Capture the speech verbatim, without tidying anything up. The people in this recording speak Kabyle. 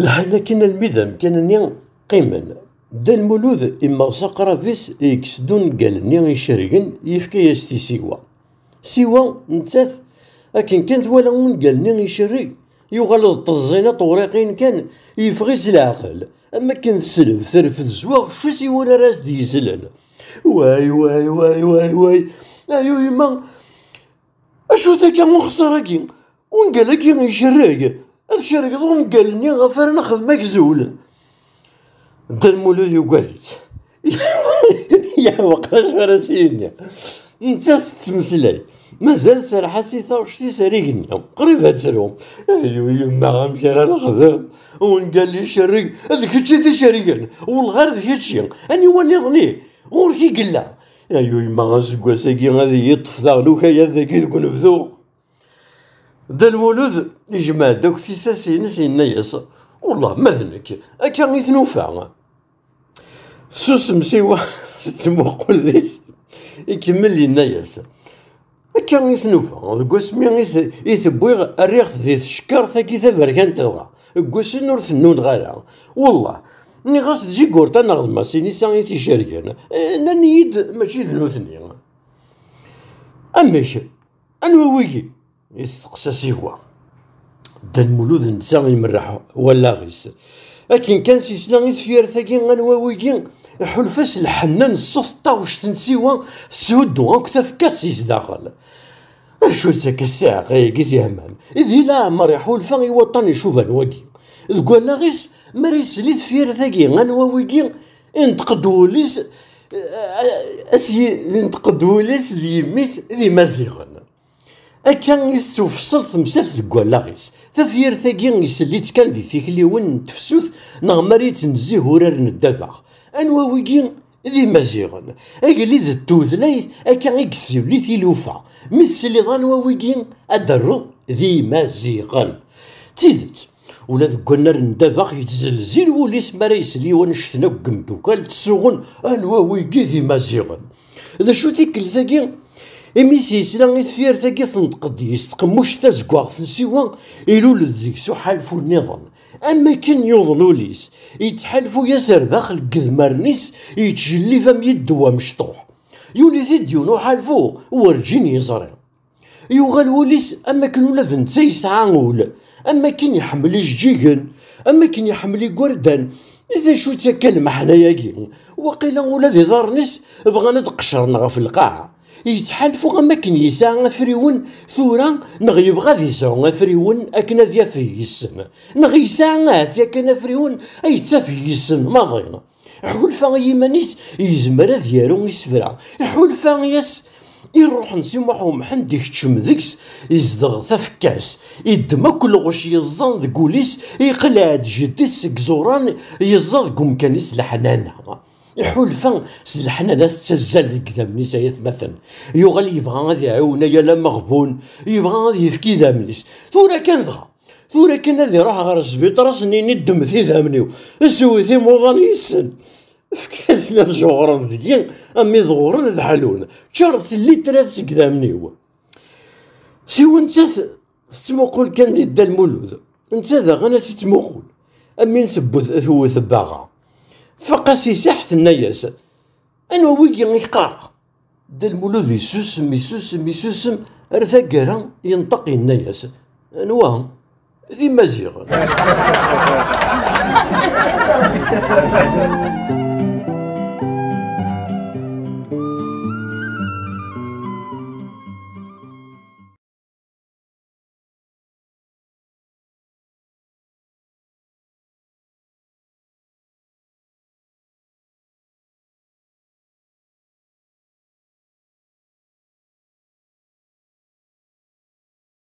Lḥan akken almi d amkan-nni qqimen. Dda Lmulud immeɣ s aqrab-is, yekkes-d ungal-nni icergen, yefka-yas-t i Siwa. Siwa, nettat, akken kan twala ungal-nni icerreg, yuɣal d teẓẓin a tewriqin kan, yeffeɣ-is leɛqel. Am akken tesleb terfed s waɣecc-is i win ara as-d-yeslen. Way, way, way, way, way. Ayu yemma, acu-t akka uxeṣṣar-agi? Ungal-agi icerreg. Ad cerrgeḍ ungal-nni ɣef ara nexdem agzul. Dda Lmulud yugad-itt. Yeɛweq acu ara s-yini. Nettat tettmeslay. Mazal tserreḥ-as i taɣect-is ar igenni. Qrib ad tru. Ayu yemma, amek ara nexdem? Ungal icerreg, d kečč i t-icerrgen. Wellah ar d kečči. Aniwa nniḍen? Ɣur-k i yella. Ayu yemma, aseggas-agi ad iyi-yeṭṭef daɣen ukayad-agi deg unebdu. Dda Lmulud yejmeɛ-d akk tissas-ines, yenna-yas: "Wellah ma d nekk, akka i t-nufa." Tessusem Siwa, tettmuqul deg-s, ikemmel yenna-yas: "Akka i t-nufa, deg wasmi i t-, i t-wwiɣ, rriɣ-t di tcekkart-agi taberkant dɣa, deg wassen ur t-nnuneɣ ara. Wellah, nniɣ-as d Jigurta neɣ d Masinisa i t-icergen, eh, nnan-iyi-d mačči d nutni." "Amek? Anwa wigi?" yesteqsa Siwa. Dda Lmulud netta imerreḥ wallaɣ-is. Akken kan s-yesla i tefyirt-agi, "Anwa wigi?" iḥulfa s lḥenna n ṣṣut n taɣect n Siwa, tshuddu akk tafekka-s si zdaxel. "Acu-tt akka ssiɛqa-agi tihman?" Di leɛmer iḥulfa i waṭṭan icuban wagi. Deg wallaɣ-is, mi ara yesli tefyirt-agi, "Anwa wigi?" inṭeq-d wul-is, eh, as-, inṭeq-d wul-is d yimi-s d Imaziɣen. Akka i tettwafṣel temsalt deg wallaɣ-is. Tafyirt-agi isell-itt kan di tikliwin n tefsut neɣ mi ara yettnezzih urar n ddabex. "Anwa wigi?" "D Imaziɣen." Agellid d tutlayt, akka i yessuli tilufa. Mi tesliḍ "Anwa wigi?" ad d-terreḍ: "D Imaziɣen." D tidet, ula deg wannar n ddabex yettzelzil wul-is mi ara yesli i wannect-en akk n yimdukal ttsuɣun: "Anwa wigi?" "D Imaziɣen." D acu tikkelt-agi? Imi s-yesla i tefyirt-agi tenṭeq-d yis tqemmuct tazeggaɣt n Siwa, ilul-d deg-s uḥalfu nniḍen. Am akken yuḍen ul-is, yettḥalfu-yas ar daxel n yedmaren-is, yettjellib am yiddew amecṭuḥ. Yuli-t-id yiwen uḥalfu werǧin yeẓri. Yuɣal wul-is am akken ula d netta yesɛa ul, am akken iḥemmel ijeǧǧigen, am akken iḥemmel igerdan. D acu-tt akka lmeḥna-agi? Waqila ula d iḍarren-is bɣan ad qecren ɣef lqaɛa. Yettḥalfu am akken yesɛa afriwen tura, neɣ yebɣa ad yesɛu afriwen akken ad yafeg yes-sen, neɣ yesɛa ahat yakan afriwen ay yettafeg yes-sen maḍi. Iḥulfa i yiman-is yezmer ad yaru isefra. Iḥulfa i ass i ṛṛuḥ n Si Muḥ Umḥend ikeččem deg-s, izdeɣ tafekka-s, iddem akk lɣec yeẓẓan deg wul-is, iqleɛ-d jeddi-s seg iẓuran, yeẓẓa deg umkan-is leḥnana. Iḥulfa s leḥnana tettazzal deg idammen-is, ay atmaten. Yuɣal yebɣa ad iɛiwen ay ala meɣbun, yebɣa ad yefk idammen-is. Tura kan dɣa, tura kan ad iruḥ ɣer sbiṭar, as-nini: "Ddmet idammen-iw, swet imuḍan yes-sen. Fket-asen ad ǧuɣren deg-i, am iḍɣuren ad ḥlun. Ččaret litrat seg idammen-iw." Siwa nettat tettmuqul kan di Dda Lmulud. Netta daɣen ad tt-ittmuqul. Am win tewwet, tewwet baɣa. Tfaq-as i Siḥ, tenna-yas: "Anwa wigi i k-qqareɣ?" Dda Lmulud yessusem, yessusem, yessusem, ar taggara yenṭeq yenna-yas: "Anwa? D Imaziɣen."